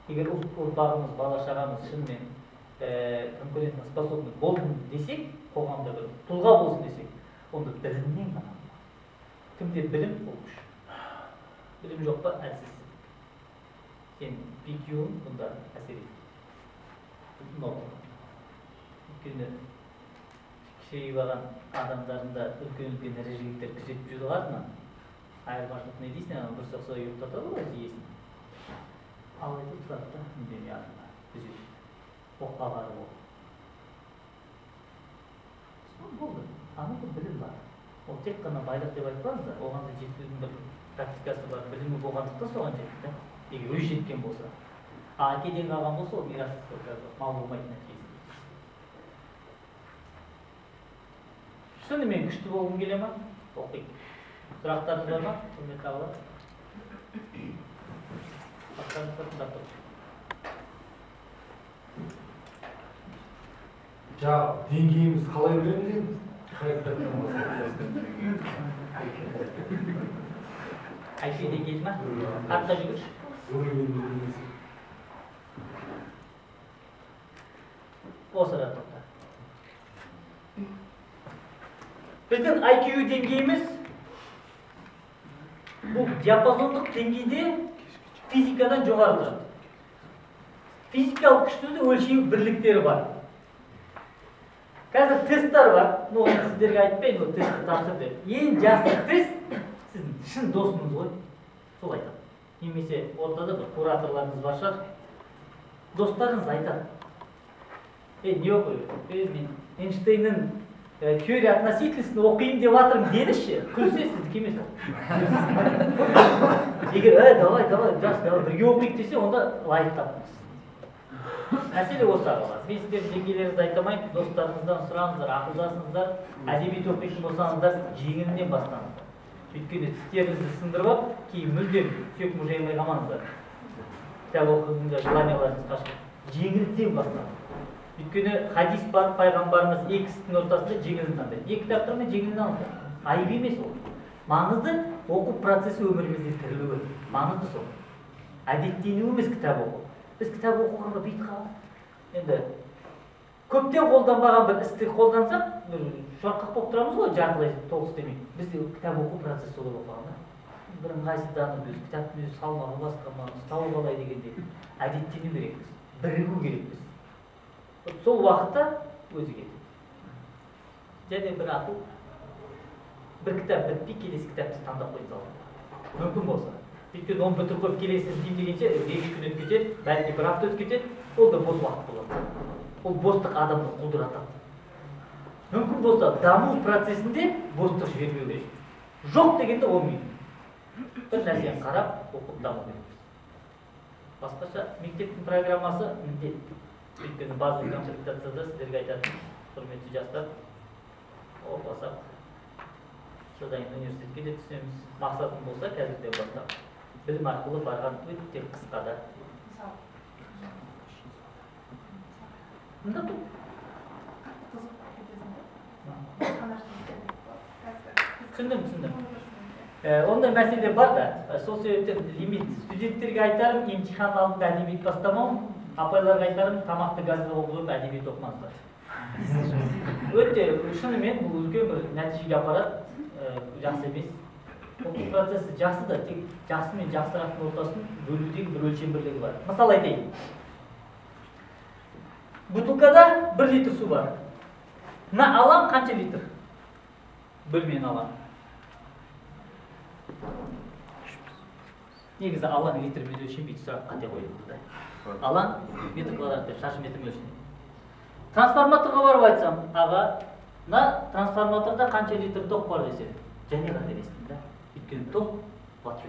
Егер ұрпағымыз, бала шағамыз шынымен конкурентоспособный болсын десек, қоғамда бір тұлға болсын десек, онда білімнен ғана. Кімде білім, ол күш. Білім жоқ па, әлсіз. Сен PQ-ң бұнда әсер етеді. Өйткені кішірейіп алған адамдардың да үлкен-үлкен ірі жігіттер күзетіп жүрді артынан. Айырмашылық не дейсің, ана бір соқса ұйықтатады ғой өзі иесін. Алайда тұрады да үндемей артында күзетіп. Оққа барып ол. Сол болды. Ана бір білім бар. Ол тек қана байлық деп айтпаңыздар, оған да жетудің бір практикасы бар, білімі болғандықтан соған жетті да. Егер өзі жеткен болса. А әкеден қалған болса, ол мирас мал болмайтын нәтижесі. Шынымен күшті болғым келе ма? Оқиық. Сұрақтарыңыз бар ма, құрметті ағалар? Сұрақтарыңыз бар, тыңдап тұрыңыз. Жаңа деңгейіміз қалай білеміз енді? Қай кітаптан бастап? IQ деңгейі ма? Артқа жүгірші. Осы арада тоқта. Біздің IQ деңгейіміз бұл диапазондық деңгейде физикадан жоғары тұрады. Физикалық күшті өлшеу бірліктері бар. Қазір тесттер бар. Оны сіздерге айтпайын, ол тестті тапсыр деп. Ең жақсы тест сіздің шын досыңыз ғой. Сол айтады. Немесе ортада бір кураторларыңыз бар шығар. Достарыңыз айтады. Не оқи? Мен Эйнштейннің теория относительностін оқиын деп жатырмын деңізші, күлсе сіздікі емес ол. Егер давай, давай, жас, давай, бірге оқиық десе, онда лайық таптыңыз. Мәселе осы ағалар. Мен сіздердің деңгейлеріңізді айта алмаймын, достарыңыздан сұраңыздар, ақылдасыңыздар, әдебиет оқитын болсаңыздар, жеңілінен бастаңыздар. Өйткені тістеріңізді сындырып алып, кейін мүлдем сүйек мұжай алмай қалмаңыздар. Кітап оқығанда желанияларыңыз қашып, жеңілден бастаңыздар. Өйткені хадис бар, пайғамбарымыз екі істің ортасында жеңілін таңдайды. Екі кітаптар мен жеңілін алыңыздар. Айып емес ол. Маңызды оқу процесі өмірімізде тірілуі. Маңызды сол. Әдеттенуіміз кітап оқу. Біз кітап оқығанға бет қалдық. Енді көптен қолданбаған бір істі қолдансақ, бір шорқақ болып тұрамыз ғой, жартылай толық істемей. Бізде кітап оқу процесі солай болып қалған да. Бір ыңғайсызданып, өз кітаптың өзі салмағы басқа ма, ұстау қалай дегендей. Әдеттену керекпіз, бірігу керекпіз. Сол уақытта өзі кетеді. Және бір ақыл, бір кітап бітпей келесі кітапты таңдап қойып салу. Мүмкін болса. Өйткені оны бітіріп қойып келесін іздеймін дегенше, 2 күн өтіп кетеді, бәлки бір апта өтіп кетеді, ол да бос уақыт болады. Ол бостық адамды құлдыратады. Мүмкін болса, даму процесінде бостық жібермеу керек. Жоқ дегенде 10 минут. Бір нәрсені қарап, оқып даму керекпіз. Басқаша мектептің программасы міндет. Өйткені базовый комплектацияда сіздерге айтатын, құрметті жастар, оқысақ, содан кейін университетке де түсеміз. Мақсатым болса, қазірден бастап білім арқылы барған өте қысқа да. Мында тұр. Түсіндім, түсіндім. Ондай мәселе бар да. Сол себептен лимит. Студенттерге айтарым, емтихан алдында әдебиет бастамау, апайларға айтарым, тамақты газға қойып әдебиет оқымаңыздар. Өте шынымен бұл үлкен бір нәтижеге апарады, жақсы емес. Оқу процесі жақсы да, тек жақсы мен жақсырақтың ортасын бөлудегі бір өлшем бірлігі бар. Мысал айтайын. Бутылкада 1 литр су бар. Мына алаң қанша литр? Бөлмені алаң. Негізі алаң литрмен өлшенбейді, сұрақ қате қойылды да. Алаң метр квадрат деп шаршы метрмен өлшенеді. Трансформаторға барып айтсам, аға, мына трансформаторда қанша литр ток бар десем, және қателестім да. Өйткені ток ватт.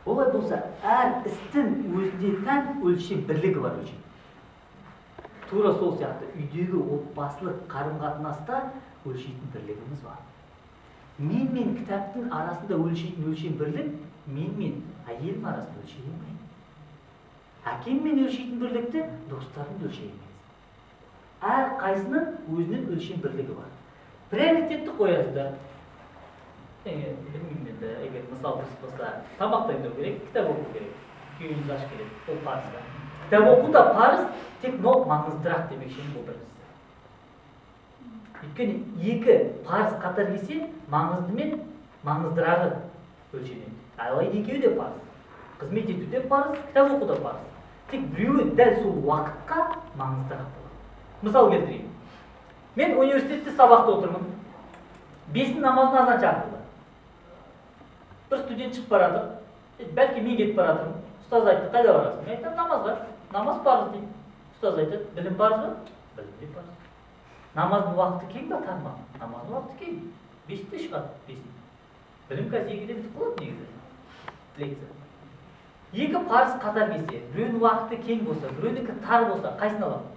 Олай болса, әр істің өзіне тән өлшем бірлігі бар өлшем. Тура сол сияқты үйдегі отбасылық қарым-қатынаста өлшейтін бірлігіміз бар. Мен мен кітаптың арасында өлшейтін өлшем бірлік, мен мен әйелім арасында өлшей алмаймын. Әкеммен өлшейтін бірлікті достарым да өлшей алмайды. Әр қайсының өзінің өлшем бірлігі бар. Приоритетті қоясыздар. Білмеймін енді, егер мысал дұрыс болса, тамақ дайындау керек, кітап оқу керек. Күйеуіңіз аш келеді, ол парыз да. Кітап оқу да парыз, тек мынау маңыздырақ демекші бұл біріншісі. Өйткені екі парыз қатар келсе, маңызды мен маңыздырағы өлшенеді. Алайда екеуі де парыз. Қызмет ету де парыз, кітап оқу да парыз. Тек біреуі дәл сол уақытқа маңыздырақ болады. Мысал келтірейін. Мен университетте сабақта отырмын. 5-нің намазына азан шақырылды. Бір студент шығып барады. Бәлки мен кетіп баратырмын. Ұстаз айтты, қайда барасың? Мен айтамын, намазға. Намаз парыз деймін. Ұстаз айтады, білім парыз ба? Білім де парыз. Намаздың уақыты кең ба, тар ма? Намаздың уақыты кең. 5-те шығады, 5-те. Білім қазір 2-де бітіп қалады негізі. Лекция. Екі парыз қатар келсе, біреуінің уақыты кең болса, біреуінікі тар болса, қайсысын аламын?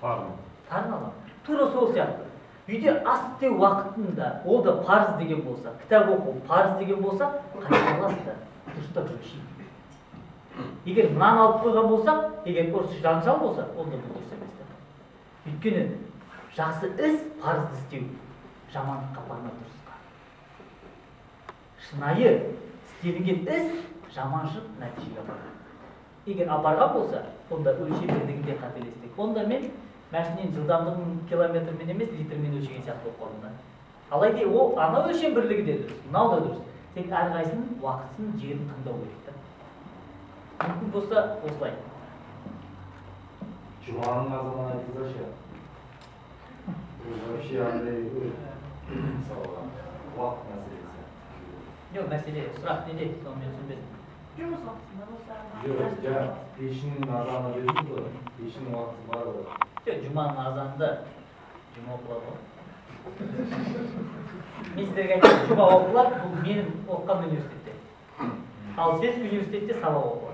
Тарын. Тарын аламын. Тура сол сияқты. Үйде ас істеу уақытында, ол да парыз деген болса, кітап оқу парыз деген болса, қайсысын аласыздар? Дұрыстап өлшейді. Егер мынаны алып қойған болсақ, егер ұрыс жанжал болса, онда бұл дұрыс емес та. Өйткені жақсы іс парызды істеу, жамандыққа апармай дұрысқа. Шынайы істелінген іс жаманшылық нәтижеге апармайды. Егер апарған болса, онда өлшем бірлігінде қателестік. Онда мен машиненің жылдамдығын километрмен емес, литрмен өлшеген сияқты болып қалдым да. Алайда ол ана өлшем бірлігі де дұрыс, мынау да дұрыс. Тек әрқайсының уақытысын, жерін таңдау керек та. Мүмкін болса осылай. Жұманың азанын айтыңыздаршы. Бұл вообще андай мысалға уақыт мәселесі. Жоқ, мәселе, сұрақ неде? Соны мен түсінбедім. Жұмыс уақытында болса. Жоқ, жаңа пешінің азаны дедіңіз ғой, пешінің уақыты бар ғой. Жоқ, жұманың азанында жұма оқылады ғой. Мен сіздерге айтайын, жұма оқылады, бұл менің оқыған университетте. Ал сельский университетте сабақ оқылады.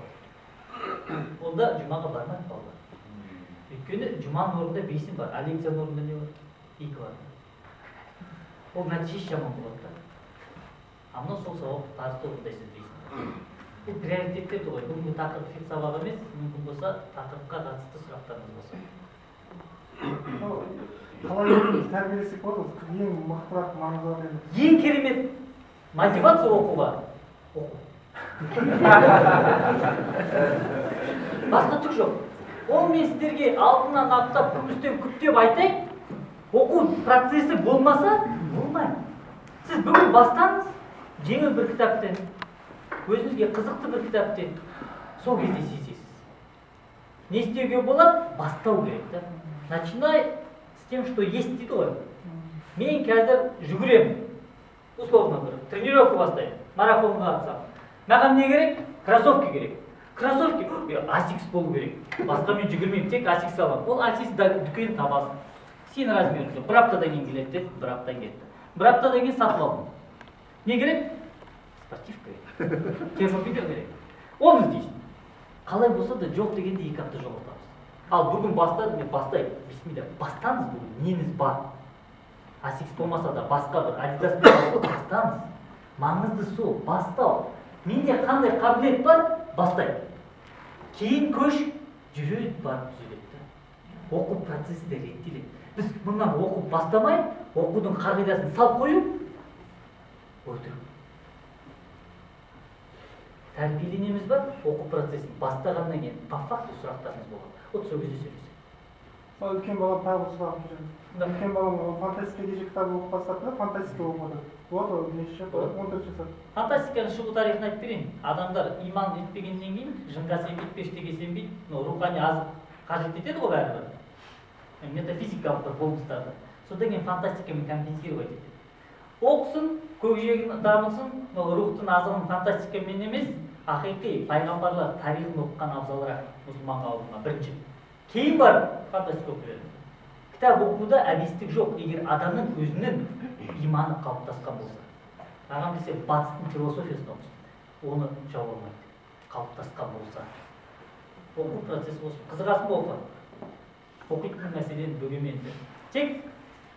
Онда жұмаға бармайды балалар. Өйткені жұманың орнында 5 бар, а лекцияның орнында не бар? 2 бар. Ол нәтижесі жаман болады да. А мынау сол сабақ парызды орындайсыз дейсің. Бұл приоритеттерді ғой. Бүгінгі тақырып фиқ сабағы емес, мүмкін болса тақырыпқа қатысты сұрақтарыңыз болса. Қалай өзіміз тәрбиелесек болады? Ең мықтырақ маңыздырақ енді. Ең керемет мотивация оқуға. Оқу. Басқа түк жоқ. Ол мен сіздерге алтыннан аптап, күмістен күптеп айтайын, оқу процесі болмаса, болмайды. Сіз бүгін бастаңыз, жеңіл бір кітаптен, өзіңізге қызықты бір кітаптен, сол кезде сезесіз. Не істеуге болады? Бастау керек та. Начинай с тем, что есть дейді ғой. Мен қазір жүгіремін. Условно бір тренировка бастаймын, марафонға қатысамын. Маған не керек? Кроссовки керек. Кроссовки, Asics болу керек. Басқа мен жүгірмеймін, тек Asics аламын. Ол Asics дүкен табасың. Сен размеріңді бір аптадан кейін келеді деді, бір аптадан кетті. Бір аптадан кейін сатып алдым. Не керек? Спортивка керек. Термобелье керек. Оны іздейсің. Қалай болса да жоқ дегенде 2 апта жоғалтамыз. Ал бүгін бастадым, мен бастаймын. Бисмилля, бастаңыз бүгін, неңіз бар? Asics болмаса да басқа бір Adidas бастаңыз. Маңызды сол, бастау. Менде қандай қабілет бар, бастаймын. Кейін көш жүріп барып түзеледі. Оқу процесі де реттеледі. Біз мұнан оқу бастамай, оқудың қағидасын салып қою, өтірік. Тәрбиеленеміз ба, оқу процесін бастағаннан кейін по факту сұрақтарымыз болады. Вот сол кезде сөйлесек. Үлкен балам тағы бір сұрақ жүреді. Үлкен балам фантастика кеше кітап оқып бастады да, фантастика оқып отыр. Болады ғой, неше жас? 14 жасар. Фантастиканың шығу тарихын айтып берейін. Адамдар иман етпегеннен кейін жынға сенбейді, періштеге сенбейді, но рухани азық қажет етеді ғой бәрібір. Метафизикалық бір болмыстарды. Содан кейін фантастикамен компенсировать етеді. Оқысын, көкжиегін дамытсын, но рухтың азығын фантастикамен емес, ақиқи пайғамбарлар тарихын оқыған абзалырақ мұсылман қауымына бірінші. Кейін барып фантастика оқи береді. Кітап оқуда әбестік жоқ, егер адамның өзінің иманы қалыптасқан болса. Маған десе батыстың философиясын оқысын, оны жауа алмайды. Қалыптасқан болса. Оқу процесі осы. Қызығасың ба оқы? Оқитын мәселені бөгеменді. Тек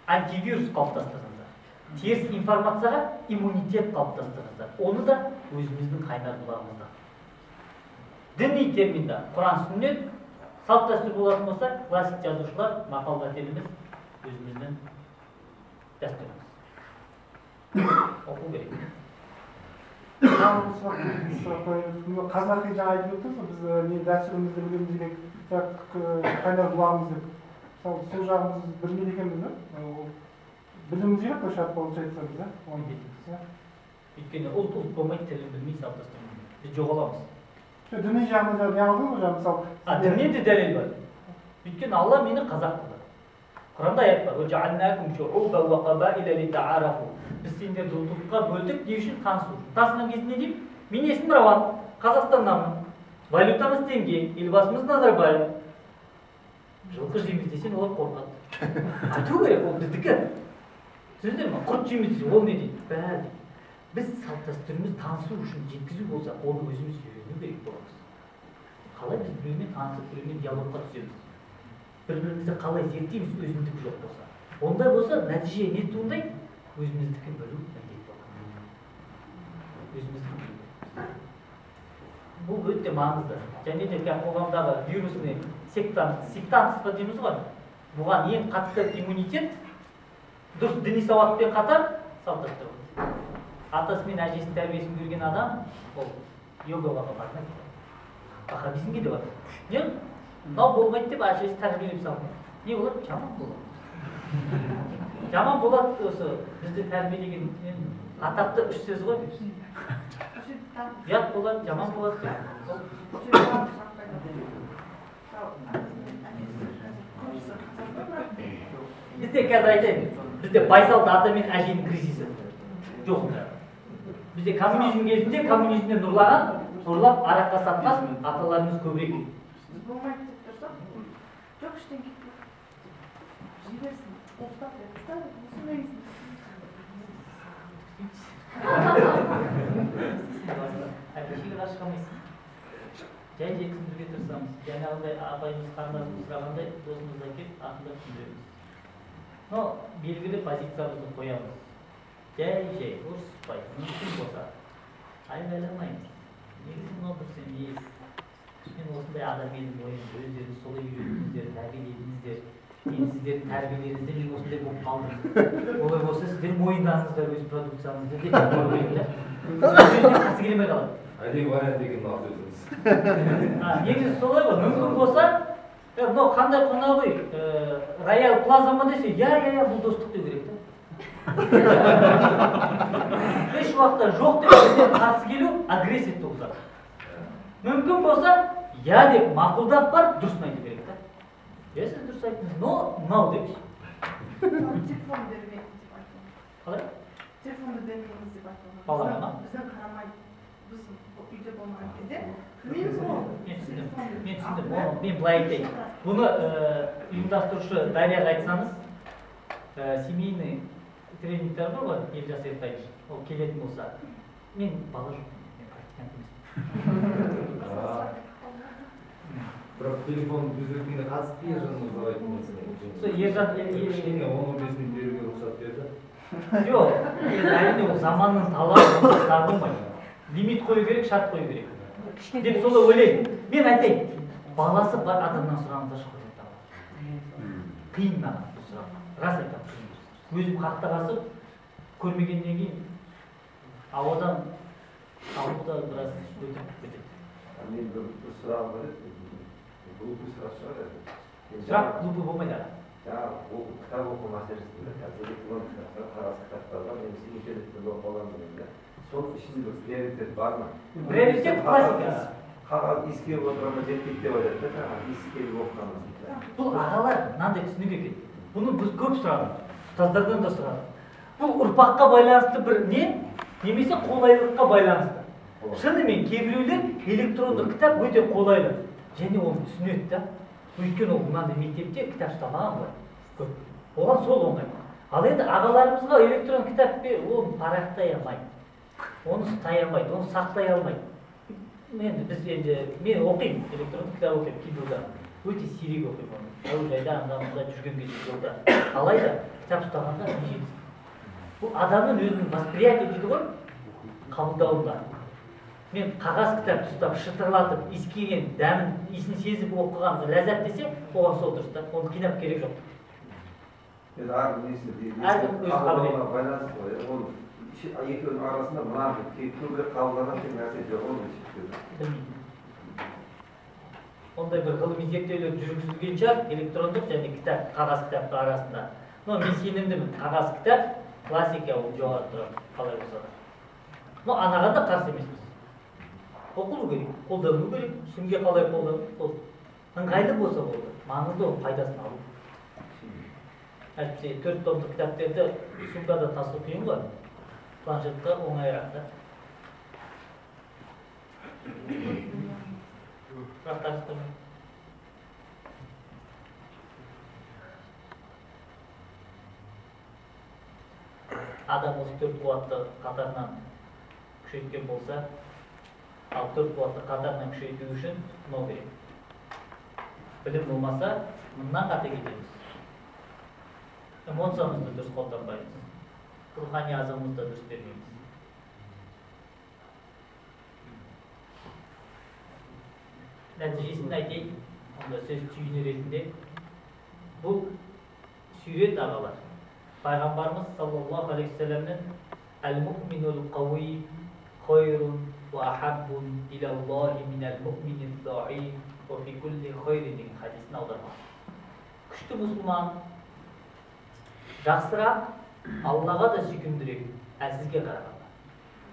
антивирус қалыптастырыңыздар. Теріс информацияға иммунитет қалыптастырыңыздар. Оны да өзіміздің қайнар бұлағымызда. Діни терминда Құран сүннет, салт дәстүр болатын болса, классик жазушылар, мақал мәтеліміз өзіміздің дәстүріміз. Оқу керек. Тағы бір сұрақ қояйын. Қазақи жаңа айтып өттіңіз ғой, біз не дәстүрімізді білуіміз керек, қайнар бұлағымыз деп. Мысалы, сол жағымыз білмейді екенбіз да? Білуіміз керек қой, шарт получается біз, оны. Өйткені ұлт ұлт болмайды, тілін білмей, салт дәстүрін білмей. Біз жоғаламыз. Діни жағында не алдыңыз ғой, мысалы. Діннен де дәлел бар. Өйткені Алла мені қазақ қылды. Құранда аят бар. Біз сендерді ұлтқа бөлдік, не үшін? Танысу үшін. Танысқан кезде не деймін? Мен есімім Рауан, Қазақстаннанмын. Валютамыз теңге, елбасымыз Назарбаев. Жылқы жейміз десең, олар қорқады. Айту керек, ол біздікі. Түсіндіңдер ме? Құрт жейміз десе, ол не дейді? Бәрі дейді. Біз салт дәстүріміз танысу үшін жеткізу болса, оны өзіміз үйрену керек боламыз. Қалай біз біреумен танысып, біреумен диалогқа түсеміз? Бір-бірімізді қалай зерттейміз, өзіндікі жоқ болса. Ондай болса, нәтиже не туындайды? Өзіміздікін білу міндет болады. Өзіміздікін білу. Бұл өте маңызды. Және де қоғамдағы вирусный сектантство дейміз ғой. Бұған ең қатты иммунитет дұрыс діни сауатпен қатар салт дәстүр. Атасы мен әжесінің тәрбиесін көрген адам ол йогаға бармайды. Ваххабизмге де бармайды. Не? Мынау болмайды деп әжесі тәрбиелеп салды. Не болады? Жаман болады. Жаман болады осы бізді тәрбиелеген атақты үш сөз ғой. Ұят болады, жаман болады деп. Бізде қазір айтайын, бізде байсалды ата мен әженің кризисі жоқ. Бізде коммунизм кезінде коммунизмнен ұрлаған, ұрлап араққа сатқан аталарымыз көбірек. Біз болмайды деп тұрсақ, жоқ іштен кетпейді. Жіберсін, ұстап ұстап, осындай. Әкешеге қарсы шыға алмайсың. Жай-жай түсіндіруге тырысамыз. Жаңағындай апайымыз, қарындасымыз сұрағандай досымызға келіп ақылдап түсіндіреміз. Но белгілі позициямызды қоямыз. Жай-жай, ұрыспай, мүмкін болса айғайламаймыз. Негізі мынау дұрыс емес. Мен осындай адам едім ойым, өздеріңіз солай үйреттіңіздер, тәрбиеледіңіздер. Мен сіздердің тәрбиелеріңізде мен осындай болып қалдым. Олай болса сіздер мойындаңыздар өз продукциямызды деп ойлаймын да. Өздеріне қарсы келмей қалады. Әдейі вариант деген мынау сөзіңіз. Негізі солай ғой, мүмкін болса, мынау қандай қонақ үй, Роял Плаза ма десе, иә, иә, иә, бұл достық деу керек та. Еш уақытта жоқ деп сіздер қарсы келу агрессия туғызады. Мүмкін болса, иә деп мақұлдап барып дұрысын айту керек та. Иә, сіз дұрыс айттыңыз, но мынау депші. Телефон бермейміз деп айтылған. Қалай? Телефонды бермейміз деп айтылған. Балаға ма? Бізден қарамайды. Біз үйде болмаған кезде кірмейміз ғой. Мен түсіндім. Мен түсіндім. Мен былай айтайын. Бұны ұйымдастырушы Дарияға айтсаңыз, семейный тренингтер бар ғой, Елжас Ертаевич, ол келетін болса, мен бала жоқ, мен практикант емеспін. Бірақ телефон біз өткенде қатысты Ержан мырза айттыңыз. Сол Ержан кішкене 10-15 минут беруге рұқсат берді. Жоқ, әрине ол заманның талабы, онсыз табылмайды. Лимит қою керек, шарт қою керек. Деп солай ойлаймын. Мен айтайын, баласы бар адамнан сұраңыздаршы құрметті ағалар. Қиын маған бұл сұрақ. Рас айтамын, қиын. Өзім қақтығасып көрмегеннен кейін ауадан алу да біраз өтіп кетеді. Мен бір сұрағым бар еді. Глупый сұрақ шығар енді. Сұрақ глупый болмайды аға. Жаңағы кітап оқу мәселесінде қазір электронды кітаптар, қағаз кітаптар бар, немесе интернеттен оқып аламын деген да. Соның ішінде бір приоритет бар ма? Приоритет классика. Қағаз иіскеп отыра ма, жетпейді деп айтады да, жаңағы иіскеліп оқығанымыз. Бұл ағалар мынандай түсінік екен. Бұны біз көп сұрадық. Ұстаздардан да сұрадық. Бұл ұрпаққа байланысты бір не, немесе қолайлылыққа байланысты. Шынымен кейбіреулер электронды кітап өте қолайлы. Және оны түсінеді да. Өйткені ол мынандай мектепте кітап ұстамаған ғой. Көп. Оған сол оңай. Ал енді ағаларымызға электрон кітап бер, оны парақтай алмайды. Оны ұстай алмайды, оны сақтай алмайды. Енді біз енді мен оқимын, электронды кітап оқимын, Kindle-да. Өте сирек оқимын оны. Әуежайда, анда мында жүрген кезде жолда. Алайда кітап ұстағанда не жетіспейді. Бұл адамның өзінің восприятие дейді ғой, қабылдауында. Мен қағаз кітапты ұстап, шытырлатып, иіскеген, дәмін, иісін сезіп оқыған ләззат десе, оған сол дұрыс та, оны қинап керек жоқ. Енді әркім несі Әркім өз қабілеті. байланысты ғой, оны Екеуінің арасында мына көбірек қабылданады деген нәрсе жоқ ғой шектеуде. Білмеймін. Ондай бір ғылыми зерттеулер жүргізілген шығар, электрондық және кітап, қағаз кітаптың арасында. Но мен сенімдімін, қағаз кітап классика ол жоғары тұрады, қалай болса да. Но анаған да қарсы емеспіз. Оқылу керек, қолдану керек, кімге қалай қолдану, ол ыңғайлы болса болды, маңызды ол пайдасын алу. Әйтпесе 4 томдық кітаптерді сумкада тасу қиын ғой, планшетқа оңайырақ та. Сұрақтарыңыз бар ма? Адам осы 4 қуатты қатарынан күшейткен болса, ал 4 қуатты қатарынан күшейту үшін мынау керек. Білім болмаса, мыңнан қате кетеміз. Эмоциямызды дұрыс қолданбаймыз. Рухани азығымызды да дұрыс бермейміз. Нәтижесін айтайын, онда сөз түйіні ретінде. Бұл сүйрет ағалар. Пайғамбарымыз саллаллаху алейхи уассаламның әл-муъминул қауи хайрун уа ахаббун илаллахи минәл муъминид даиф уа фи кулли хайрин деген хадисін аудармақ. Күшті мұсылман жақсырақ, Аллаға да сүйкімдірек, әлсізге қарағанда.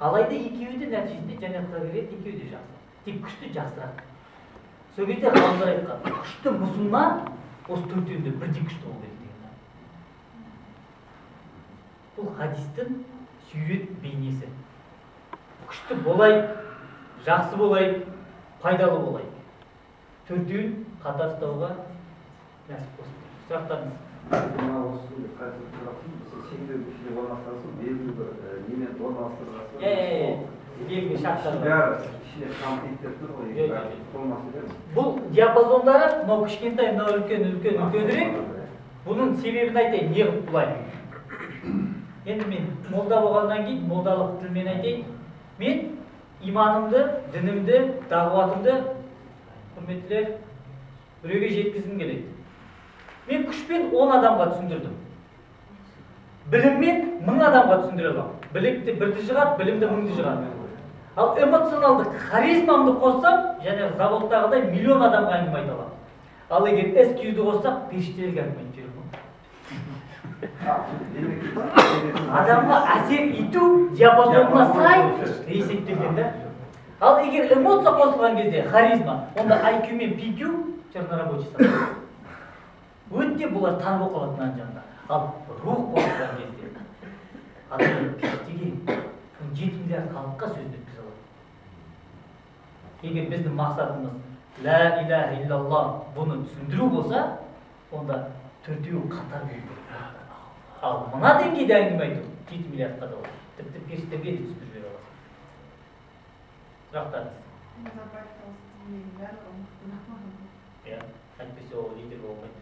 Алайда екеуі де нәтижесінде жәннатқа кіреді, екеуі де жақсы. Тек күшті жақсырақ. Сол кезде ғалымдар айтқан, күшті мұсылман осы төртеуінде бірдей күшті болу керек деген. Бұл хадистің сүйрет бейнесі. Күшті болайық, жақсы болайық, пайдалы болайық. Төртеуін қатар ұстауға нәсіп болсын. Сұрақтарыңыз? Мына осы шеңбер ішіне орналастырасыз, белгілі бір немен орналастырасыз. Белгілі шарттар бар. Бәрі ішіне қамтиды деп тұр ғой, болмаса дер. Бұл диапазондары мынау кішкентай, мынау үлкен, үлкен, үлкенірек. Бұның себебін айтайын, не қылып бұлай. Енді мен молда болғаннан кейін молдалық тілмен айтайын. Мен иманымды, дінімді, дағуатымды, құрметтілер, біреуге жеткізгім келеді. Мен күшпен 10 адамға түсіндірдім. Біліммен 1000 адамға түсіндіре аламын. Білікті бірді жығады, білімді мыңды жығады. Ал эмоционалды харизмамды қоссам, және заводтағыдай миллион адамға әңгіме айта аламын. Ал егер SQ-ді қоссақ, періштелерге әңгіме айтып жіберемін. Адамға әсер ету диапазонына сай есептелген да. Ал егер эмоция қосылған кезде харизма, онда IQ мен PQ чернорабочий саналады. Өте бұлар тар болып қалады мынаның жанында. Ал рух қосылған кезде адам періштеге 7 миллиард халыққа сөзін өткізе алады. Егер біздің мақсатымыз лә иләһә иллаллаһ бұны түсіндіру болса, онда төртеуі қатар болу керек. Ал мына деңгейде әңгіме айту 7 миллиардқа да болады. Тіпті періштелерге де түсіндіріп жібере аласың. Сұрақтарыңыз? Иә, әйтпесе ол лидер болмайды.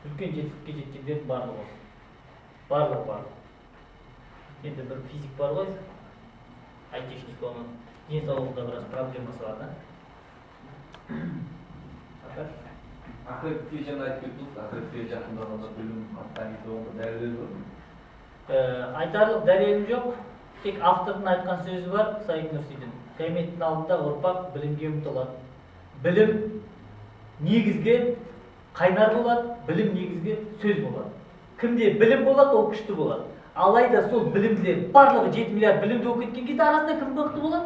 Үлкен жетістікке жеткендердің барлығы осы. Барлығы барлығы. Енді бір физик бар ғой, айтишник, оның денсаулығында біраз проблемасы бар да. Ақыретке жаңа айтып кеттіңіз, ақыретке жақындағанда білім дамиды, онда дәлел бар ма? Айтарлық дәлелім жоқ, тек автордың айтқан сөзі бар, Саид Нұрсидің. Қияметтің алдында ұрпақ білімге ұмтылады. Білім негізгі қайнар болады, білім негізгі сөз болады. Кімде білім болады, ол күшті болады. Алайда сол білімділер барлығы 7 миллиард білімді болып кеткен кезде арасында кім мықты болады?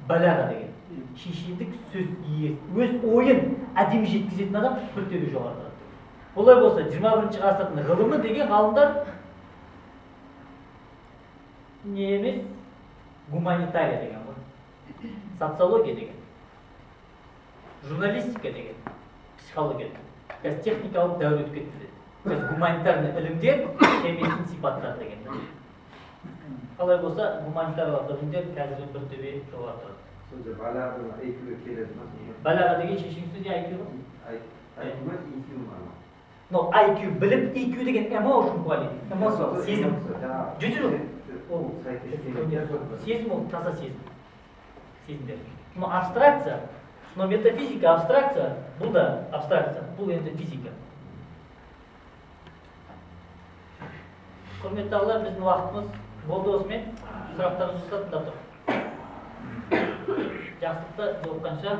Балаға деген. Шешендік сөз иесі, өз ойын әдемі жеткізетін адам бір төбе жоғары тұрады. Олай болса, 21 ғасырдың ғылымы деген ғалымдар не емес, гуманитария деген ғой. Социология деген, журналистика деген, психология деген. Қазір техникалық дәуір өтіп кетті деді. Қазір гуманитарлы ілімдер қияметтің сипаттары деген. Қалай болса, гуманитарлық ілімдер қазір бір төбе жоғары тұрады. Сонда балаға IQ-ге келеді ма? Балаға деген шешен сөз IQ ғой. IQ ма, EQ ма? Но IQ білім, EQ деген emotion quality, эмоция, сезім. Жоқ, ол сезім, ол таза сезім. Сезімдер. Но абстракция, но метафизика абстракция, бұл да абстракция, бұл енді физика. Құрметті ағалар, біздің уақытымыз болды осымен. Сұрақтарыңыз болса, тыңдап тұрмын. Жақсылықта жолыққанша.